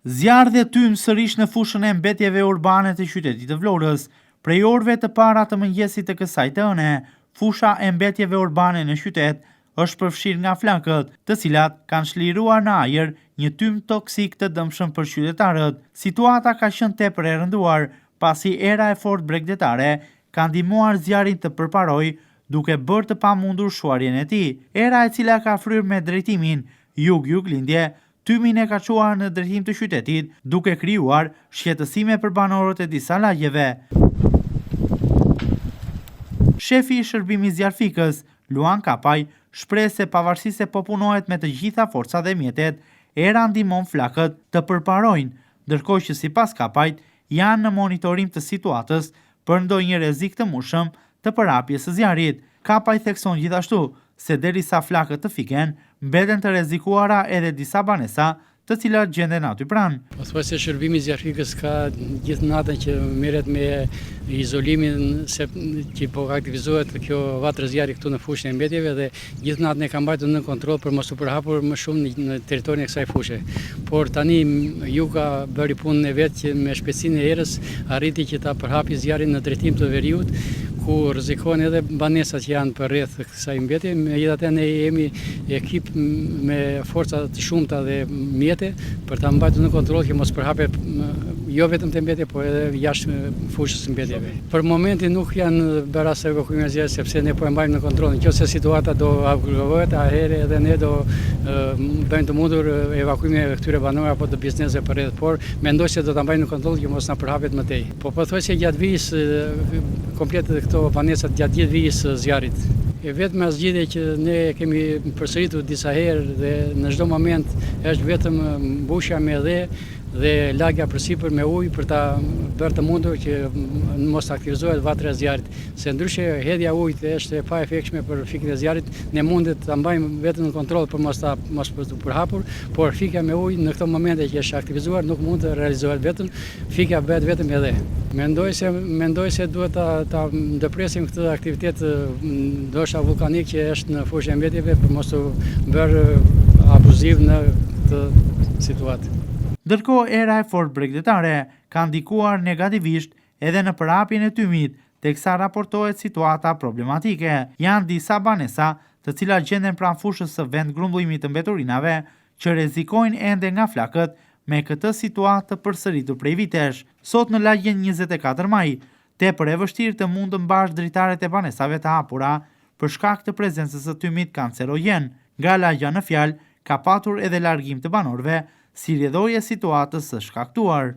Zjarr dhe tym sërish në fushën e mbetjeve urbane të qytetit të Vlorës. Prej orëve të para të mëngjesit të kësaj të hëne, fusha e mbetjeve urbane në qytet është përfshirë nga flakët, të cilat kanë çliruar në ajër një tym toksik të dëmshëm për qytetarët. Situata ka qenë tepër e rënduar, pasi era e fortë bregdetare ka ndihmuar zjarrin të përparojë, duke bërë të pamundur shuarjen e tij. Era e cila ka fryrë me drejtimin jug-juglindje, tymin e ka çuar në drejtim të qytetit, duke krijuar shqetësime për banorët e disa lagjeve. Shefi i shërbimit zjarrfikës, Luan Kapaj, shprehet se pavarësisht se po punohet me të gjitha forcat dhe mjetet, era ndihmon flakët të përparojnë, ndërkohë që sipas Kapajt, janë në monitorim të situatës për ndonjë rrezik të mundshëm të përhapjes së zjarrit. Kapaj thekson gjithashtu se derisa flakët të fiken, mbeten të rrezikuara edhe disa banesa të cilat gjenden aty pranë. Pothuajse shërbimi zjarrfikës ka gjithë natën që merret me izolimin se që po aktivizohet kjo vatër zjarri këtu në fushën e mbetjeve dhe gjithë natën e ka mbajtur në kontroll për mos u përhapur më shumë në territorin e kësaj fushe. Por tani juga bëri punën e vet që me shpejtësinë e erës arriti që ta përhapi zjarrin në drejtim të veriut, ku rrezikohen edhe banesat që janë përreth kësaj mbetje. Megjithatë ne jemi ekip me forca të shumta dhe mjete për ta mbajtur në kontroll që mos përhapet jo vetëm te mbetje, por edhe jashtë fushës së mbetjeve. Për momentin nuk janë bërë as evakuime zjarri sepse ne po e mbajmë në kontroll. Në qoftë se situata do agravohet, atëherë edhe ne do bëjmë të mundur evakuimin e këtyre banorëve apo të bizneseve përreth, por mendoj se do ta mbajmë në kontroll që mos na përhapet më tej. Po pothuajse gjatë vijës komplet këto banesat gjatë gjithë vijës së zjarrit. E vetmja zgjidhje që ne e kemi përsëritur disa herë dhe në çdo moment është vetëm mbushja me dhe dhe lagja përsipër me ujë për ta bërë të mundur që mos të aktivizohet vatra e zjarrit, se ndryshe hedhja e ujit është e paefektshme për fikjen e zjarrit, ne mundet ta mbajmë vetëm në kontroll për mos ta mos për t'u përhapur, por fikja me ujë në këto momente që është aktivizuar nuk mund të realizohet vetëm Fikja bëhet vetëm me dhe. Mendoj se mendoj se duhet ta ta ndërpresim këtë aktivitet ndoshta vullkanik që është në fushën e mbetjeve për mos u bërë abuziv në këtë situatë. Ndërkohë era e fortë bregdetare ka ndikuar negativisht edhe në përhapjen e tymit, teksa raportohet situata problematike. Janë disa banesa, të cilat gjenden pranë fushës së vendgrumbullimit të mbeturinave, që rrezikojnë ende nga flakët me këtë situatë të përsëritur prej vitesh. Sot në lagjen 24 Maj, tepër e vështirë të mund të mbash dritaret e banesave të hapura për shkak të prezencës së tymit kancerogjen. Nga lagja në fjalë ka patur edhe largim të banorëve si rrjedhojë e situatës së shkaktuar.